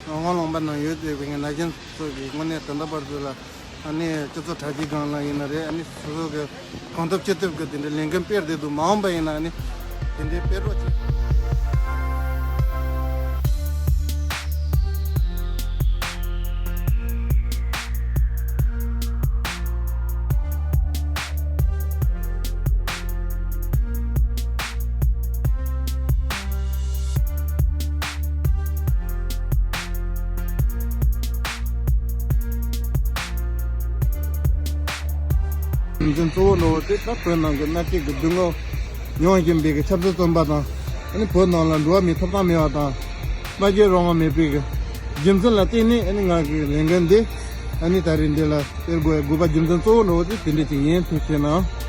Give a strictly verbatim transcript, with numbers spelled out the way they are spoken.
ངག་དབང་ལུང་པ་ནང་ཡོད་བསྡད་པའི་ན་གཞོན་ཚོ་གི་དངོས་གནས་ད་ལྟ་བར་དུ་ལ་ཨ་ནི་སྤྱི་ཚོགས་དྲ་རྒྱའི་སྒང་ལ་ཡིན་ན་རེད། ཨ་ནི་སོ་སོ་གི་གང་ཐུབ་ཅི་ཐུབ་ཀྱི་དེ་འདྲའི་ལས་འགན་སྤེལ་བསྡད་འདུག་མ་འོངས་པ་ཡིན་ན་ཨ་ནི་དེ་འདྲའི་སྤེལ་རོགས་བྱེད། རྒྱུ་མཚན་གཙོ་བོ་འདྲ་བོ་དེ་ད་བོད་ནང་གི་མནའ་སྐྱེལ་གྱི་སྡུག་བསྔལ་མྱོང་བཞིན་པའི་གི་ཆབ་སྲིད་བཙོན་པ་དང་། ཨ་ནི་བོད་ནང་ལ་འགྲོ་བ་མིའི་ཐོབ་ཐང་མེད་པ་དང་། སྨྲ་བརྗོད་རང་དབང་མེད་པའི་གི་རྒྱུ་མཚན་ལ་བརྟེན་ནས་ཨ་ནི་ང་གི་ལས་འགན་འདི་ཨ་ནི་ད་རེས་འདི་ལ་སྤེལ་དགོས་ཡ་དགོས་པ་རྒྱུ་མཚན་གཙོ་བོ་འདྲ་བོ་དེ་དེ་འདྲ་ཅིག་ཡིན། ཐུགས་རྗེ་གནང་།